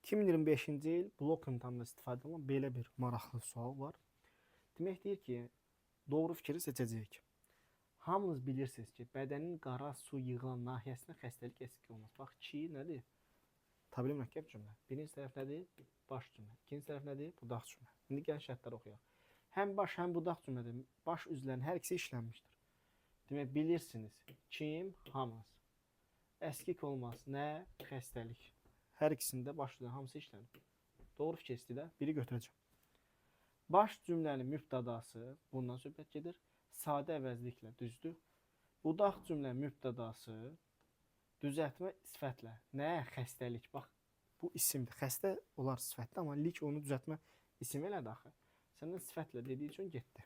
2025-ci il blok imtahanında istifadə olunan belə bir maraqlı sual var. Demək deyir ki, doğru fikri seçəcəyik. Hamınız bilirsiniz ki, bədənin qara su yığılan nahiyəsində xəstəlik əskik olmaz. Bax, ki nədir? Tabeli mürəkkəb cümlə. Birinci tərəf nədir? Baş cümlə. İkinci tərəf nədir? Budaq cümlə. İndi gəlin şərtləri oxuyaq. Həm baş, həm budaq cümlədə baş üzvlərin hər ikisi işlənmişdir. Demək bilirsiniz. Kim? Hamınız. Əskik olmaz. Nə? Xəstəlik. Hər ikisində baş üzvlərin hamısı işlənib. Doğru fikir istəyir də. Biri götürəcəm. Baş cümlənin mübtədası, bundan söhbət gedir. Sadə əvəzliklə düzdür. Budaq cümlə mübtədası düzəltmə sifətlə. Nə? Xəstəlik. Bax, bu isimdir. Xəstə olar sifətdir, amma lik onu düzəltmə isim elədi axı. Səndən sifətlə dediyi üçün getdi.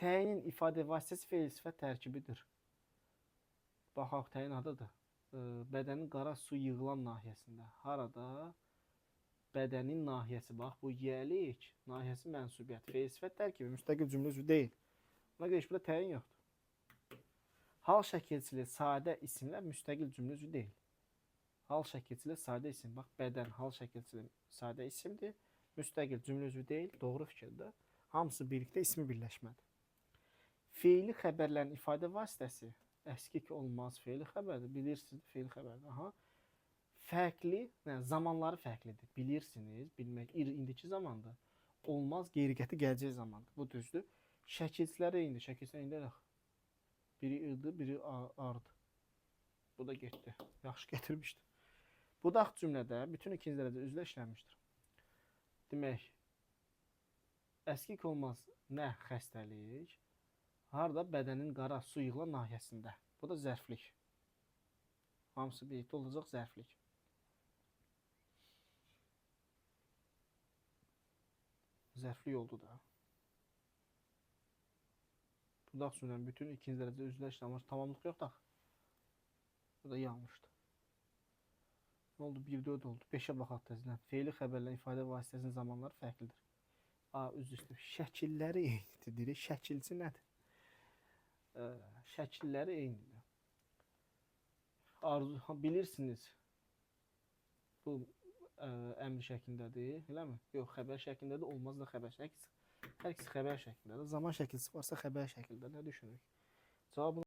Təyinin ifadə vasitəsi feil sifət tərkibidir. Baxaq, təyin adıdır. Bədənin qara su yığılan nahiyəsində. Harada? Bədənin nahiyəsi. Bax, bu yiyəlik, nahiyəsi mənsubiyyət. Feil sifət tərkibi müstəqil cümlə üzvü deyil. Ona görə heç burada təyin yoxdur. Hal şəkilçili sadə isimlər müstəqil cümlə üzvü deyil. Hal şəkilçili sadə isim. Bax, bədən hal şəkilçili sadə isimdir. Müstəqil cümlə üzvü deyil. Doğru fikirdir. Hamısı birlikdə ismi birləşmədir. Feili xəbərlərin ifadə vasitəsi əskik olmaz feili xəbərdir. Bilirsiniz, feili xəbərdir. Aha. Fərqli, yəni zamanları fərqlidir. Bilirsiniz, bilmək indiki zamandır. Olmaz qeyri-qəti gələcək zamandır. Bu düzdür. Şəkilçilər eynidir. Şəkilçilər eynidir axı. Biri ırdır, biri ardır. Bu da getdi. Yaxşı gətirmişdi. Budaq cümlədə bütün ikinci dərəcə üzvlər işlənmişdir. Demək, əskik olmaz nə xəstəlik, harda bədənin qara su yığılan nahiyəsində. Bu da zərflik. Hamısı birlikdə olacaq zərflik. Zərflik oldu da. Budaq cümlənin bütün ikinci dərəcə üzvlər işlənmiş. Tamamlıq yoxdur axı. Bu da yanlışdır. Nə oldu? 1, 4 oldu. 5-ə baxaq təzədən. Feili xəbərlərin ifadə vasitəsinin zamanları fərqlidir. A, üzr istəyirəm. Şəkilləri eynidir. Deyirik. Şəkilçi nədir? Şəkilləri eynidir. Arzu, ha, bilirsiniz. Bu əmr şəklindədir, eləmi? Yox, xəbər şəklindədir. Olmaz da xəbər şəkli. Hər ikisi xəbər şəklindədir. Zaman şəkilçisi varsa xəbər şəklində. Nə düşünürük? Cavabın